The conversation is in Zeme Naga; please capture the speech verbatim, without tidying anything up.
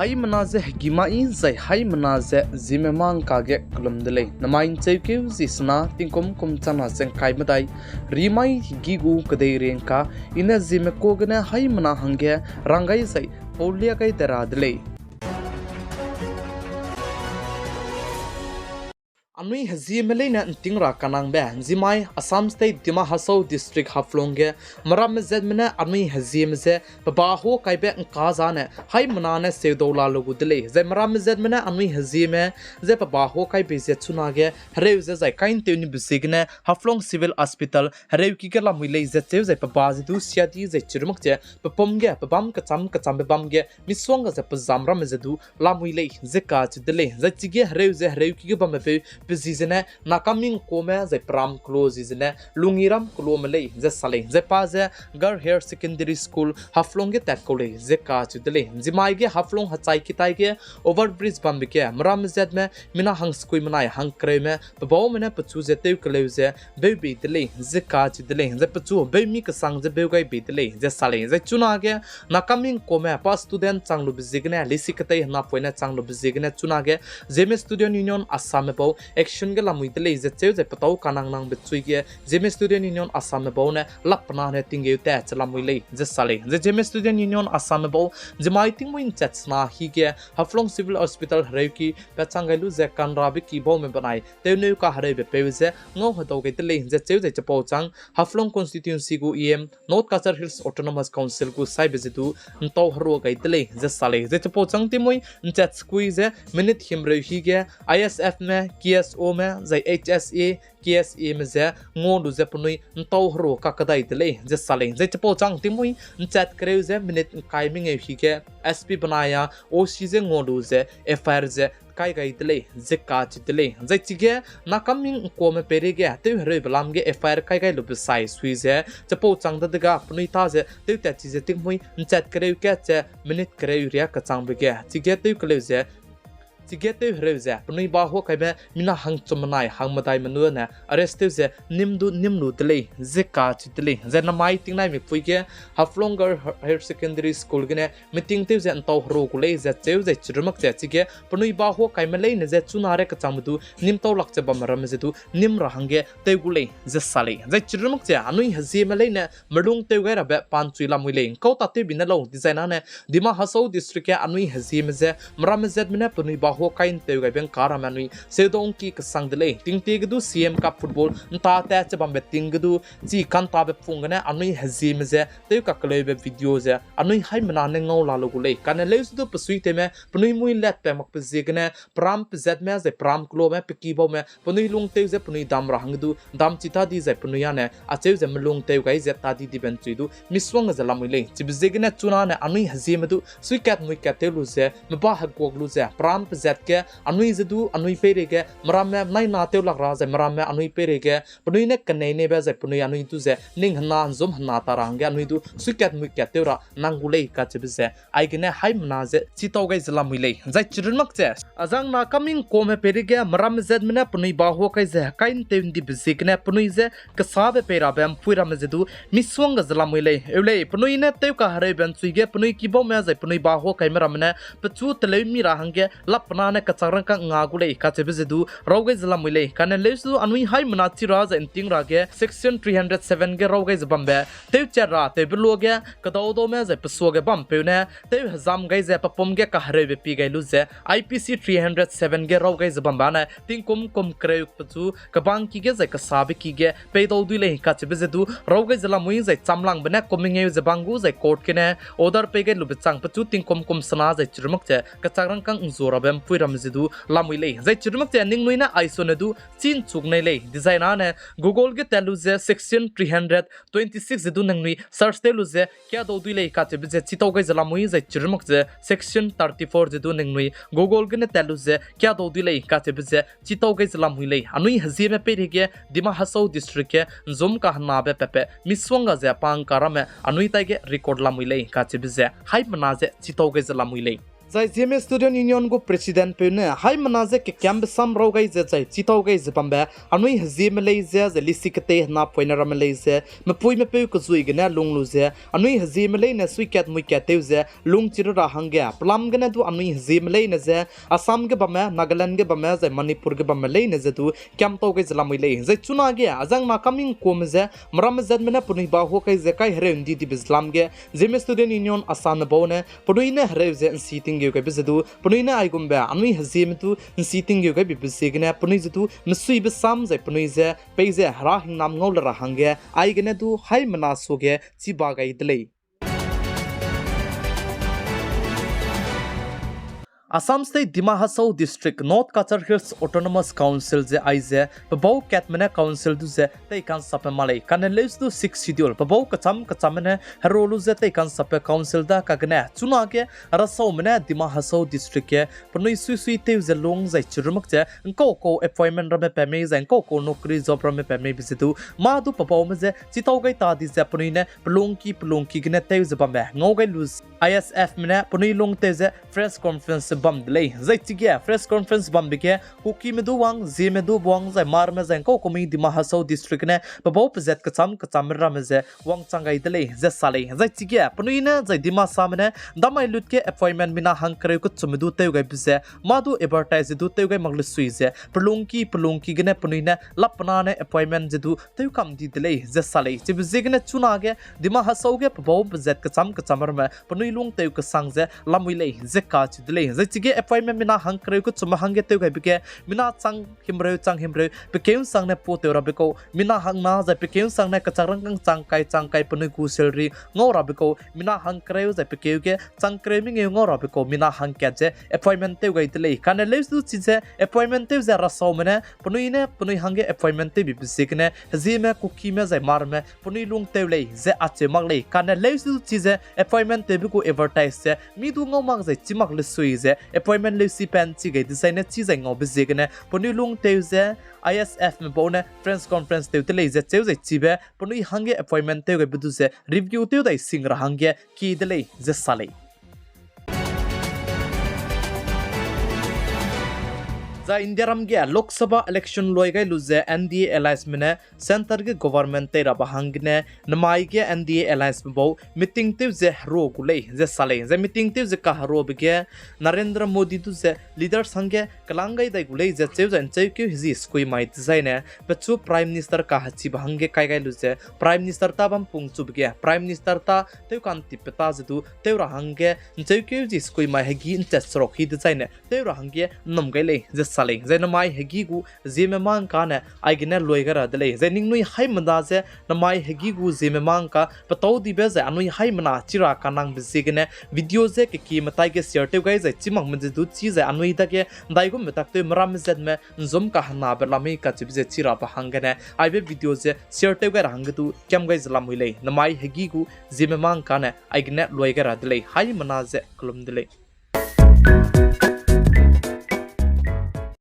Haimena ze hegî mai zai haimena ze ziemme mâ ngka ge kelum de lei. Namai ncheukeu zi sena tingkum kum changna ze ngkai medai, rimai hegî gu kedei rie ngka, i ne ziemme ka gene haimena hangge rang gai zai paulia gai de ra de lei. Anui hezieme leine nting ra kanangbe, nzimai Assam State Dima Hasao District Haflong ge meramme zatme ne anui hezieme ze peba huâ kaibe ngka zane haimena ne seudau la lu gu de lei. Zai meramme zatme ne anui hezieme ze peba huâ kaibe ze chunage hereu ze zai kai ntew nibe ziegene Haflong Civil Hospital hereuki ge lamui lei ze cheu zai peba ze du siadi zai chirumak ze pepum ge pebâm kecham kechambe bam ge misongga ze pezam ramme ze du lamui lei ze kacheu de lei. Zai chige hereu ze hereuki ge bambe peu pe zi zene Nakaming kame zai peram kelo zi zene Lungiram kelome lei ze sa lei. Zai pa ze Girl Higher Secondary School Haflong ge tat kau lei ze kacheu de lei. Nzimai ge Haflong hechai kitai ge overbridge bambe ge meramme zatme mina hangsekui menai hangkereume pebaume ne pechu ze tew keleu ze beu bei de lei ze kacheu de lei. Zai pechu beu mi kesang ze beu gai bei de lei ze sa lei. Zai chunage Nakaming kame pa student chang lube ziegene lesi ketei henapoine chang lube ziegene chunage Zeme Student Union Assamme bau action ge lamui de lei ze cheu zai petâu kanang nangbe chui ge Zeme Student Union Assamme bau ne lap pena ne tinggeu tat che lamui lei ze sa lei. Zai Zeme Student Union Assamme bau nzimai tingmui nchat sena hige Haflong Civil Hospital hereuki pechang gai lu ze kanrabe kibaume benai tewneu kahereube peu ze ngau hedau gai de lei ze cheu zai chipau chang Haflong constituency gu E M North Cachar Hills Autonomous Council gu saibe ze du ntau herua gai de lei ze sa lei. Zai chipau chang tingmui nchat sekui ze minute himreu hige I S Fme, K S Ome zai H S A, K S Ame ze ngau lu ze penui ntau herua kakadai de lei ze sa lei. Zai chipau chang tingmui nchat kereu ze minute ngkai mengeu hige S P benai a O C ze ngau lu ze F I R ze kai gai de lei ze kacheu de lei. Zai chige Nakaming kame peireige tew hereube lam ge F I R kai gai lube sai sui ze chipau chang dadege penui ta ze tewtat chi ze tingmui nchat kereu kat ze minute kereu riâ kechangbe ge chige tew keleu ze chige tew hereu ze penui ba huâ kaibe mina hangchum menai hangmedai menu ne arrest tew ze nîm du nîm lu de lei ze kacheu de lei. Zai namai tingnai mipui ge Haflong Girl Higher Secondary School gene meeting tew ze ntau herua gu lei ze cheu zai chirumak ze chige penui ba huâ kaime leine ze chuna re kechangbe du nîm tau lak ze bamme ramme ze du nîm ra hangge tew gu lei ze sa lei. Zai chirumak ze anui hezieme leine melung tew gai rabe panchui lamui lei. Nkau ta tewbi ne lau dizai nane Dima Hasao District ge anui hezieme ze meramme zatme ne penui ba huâ kai ntew gaibe ngka ramme anui seudau ngki kesang de lei. Tingtie ge du C M Cup football nta tat che bambe ting ge du chi kantabe pung gene anui hezieme ze tew kakeleube video ze anui haimena ne ngau la lu gu lei. Kane leuse du pesuitewme penui mui lat pe makbe ziegene peram pezatme zai peram kelome pekibaume penui lung tew ze penui dam ra hangge du dam chi ta di zai penui â ne acheu ze melung tew gai ze ta di dibe nchui du misongga ze lamui lei. Chibe ziegene chuna ne anui hezieme du suikat muikat tew lu ze meba heguak lu ze peram pezat ge anui ze du anui peireige meramme naina tew lak ra zai meramme anui peireige penui ne kenei neibe zai penui anui du ze ning hena nzum hena ta ra hangge anui du suikat muikat tew ra nang gu lei kacheube ze aigene haimena ze chitau gai ze lamui lei. Zai chirumak ze azang Nakaming kame peireige meramme zatme ne penui ba huâ kai ze kai ntew ndibe ziegene penui ze kesabe pei rabe mpui ramme ze du misongga ze lamui lei. Eu lei, penui ne tew kahereube nchui ge penui kibaume zai penui ba huâ kaime ramme ne pechu teleu mi ra hangge lap pena ne kechak rangkâng nga gu lei kacheube ze du rau gai ze lamui lei. Kane leuse du anui haimena chi ra zai nting ra ge section three hundred seven ge rau gai ze bambe tewchat ra tewbe luage kedaudaume zai pesuage bampeu ne tew hezam gai ze pepum ge kahereube pie gai lu ze I P C three hundred seven ge rau gai ze bambe ne tingkum kum kereu pechu kebang ki ge zai kesabe ki ge peidau dui lei kacheube ze du rau gai ze lamui zai chamlangbe ne kum mengeu ze bang gu zai court gene order pei gai lube chang pechu tingkum kum sena zai chirumak ze kechak rangkâng nzu rabe mpui ramme ze du lamui lei. Zai chirumak ze ningnui ne aisone du chi nchuk nei lei dizai nane Google ge tat lu ze section three hundred twenty six ze du ningnui search tew lu ze kiadau dui lei kacheube ze chitau gai ze lamui zai chirumak ze section thirty four ze du ningnui Google gene tat lu ze kiadau dui lei kacheube ze chitau gai ze lamui lei. Anui hezieme peireige Dima Hasao District ge nzum kahenabe pepe misongga ze pa ngka ramme anui taige record lamui lei kacheube ze haimena ze chitau gai ze lamui lei. Zai Zeme Student Union gu president peu ne haimena ze kekiambe sam raw gai ze zai chitau gai ze bambe, anui hezieme lei ze, zai lisi ketei hena poine ramme lei ze, mepuimepeu kezui gene lung lu ze, anui hezieme leine suikat muikat tew ze lungchi ra hangge, pelam gene du anui hezieme leine ze, Assam ge bamme, Nagaland ge bamme, zai Manipur ge bamme leine ze du kiamtau gai ze lamui lei. Zai chunage, azangna coming kuame ze, meramme zatme ne penui ba huakai ze kai hereu ndi dibe ze lam ge, Zeme Student Union Assam ne bau ne, penui ne hereu ze nsi tinggeu gaibe ze du, penui ne aigumbe, anui hezieme du nsi tinggeu gaibe be ziegene, penui ze du mesuibe sam zai penui ze, peize hera hingnam ngau le ra hangge, aigene du haimena suage chiba gai de lei. Assam State Dima Hasao District North Cachar Hills Autonomous Council ze aize, pebau katme ne council du ze teikansape ma lei, kane leuse du Sixth Schedule, pebau kecham kechamme ne hero lu ze teikansape council da kagene, chunage rasaume ne Dima Hasao District ge, penui suisui tew ze lung zai chirumak ze, ngkau kau appointment ramme pa mei zai ngkau kau nokri job ramme pa mei be ze du, mâ du pebaume ze, chitau gai ta di ze penui ne pelungki pelungki gene tew ze bambe, ngau gai lu ISFme ne penui lung tew ze press conference bam de lei. Zai chige press conference bambe ge, Kukime du wang, Zeme du wang, zai marme zai ngkau kumi Dima Hasao District ne pebau pezat kecham kechamme ramme ze wangchang gai de lei ze sa lei. Zai chige penui ne zai Dimasame ne damai lut ge appointment mina hangkereu kechumme du tew gaibe ze, mâ du advertise ze du tew gai mak le sui ze, pelungki pelungki gene penui ne lap pena ne appointment ze du tew kam di de lei ze sa lei. Chibe ziegene chunage Dima Hasao ge pebau pezat kecham kecham ramme penui lung tew kesang ze lamui lei ze kacheu de lei. Zai chige appointment mina hangkereu kechumme hangge tew gaibe ge, mina chang himreu chang himreu pekeu nsangne pau tew rabe kau, mina hangna zai pekeu nsangne kechak rangkâng chang kai chang kai penui gu salary ngau rabe kau, mina hangkereu zai pekeu ge chang kereu mengeu ngau rabe kau, mina hangkat ze appointment tew gai de lei. Kane leuse du chize appointment tew ze rasaume ne penui ne penui hangge appointment tewbe be ziegene, hezieme, Kukime zai marme penui lung tew lei ze acheu mak lei. Kane leuse du chize appointment tewbe gu advertise ze mi du ngau mak zai chi mak le sui ze appointment leusi pen chi gai dezaine chi zai ngaube ziegene penui lung tew ze ISFme bau ne press conference tew de lei ze cheu zai chibe penui hangge appointment tew gaibe du ze review tew dai sing ra hangge kie de lei ze sa lei. Zai Indiaram ge Lok Sabha election luai gai lu ze NDA allianceme ne centre ge government tei rabe hanggene, namai ge NDA allianceme bau meeting tew ze hero gu lei ze sa lei. Zai meeting tew ze kaherobe ge Narendra Modi du ze leaders hangge kelang gai dai gu lei ze cheu zai ncheukeu hezi sukui mai dezaine, pechu Prime Minister kahechibe hangge kai gai lu ze Prime Minister ta bam pung chube ge Prime Minister ta tew kantipbe ta ze du tew ra hangge ncheukeu hezi sukui mai hegî nchat seruk hi dezaine tew ra hangge nnum gai lei ze sa lei. Zai namai hegî gu Zeme mangka ne aigene luai gai ra de lei. Zai ningnui haimena ze namai hegî gu Zeme mangka petau dibe zai anui haimena chi ra kanangbe ziegene video ze kekie metai ge share tew gai zai chi makme ze du chi zai anui dage ndaigumbe tak tew meramme zatme nzum kahenabe lamui kacheube ze chi rabe hanggene aibe video ze share tew gai ra hangge du kiam gai ze lamui lei. Namai hegî gu Zeme mangka ne aigene luai gai ra de lei. Haimena ze kelum de lei.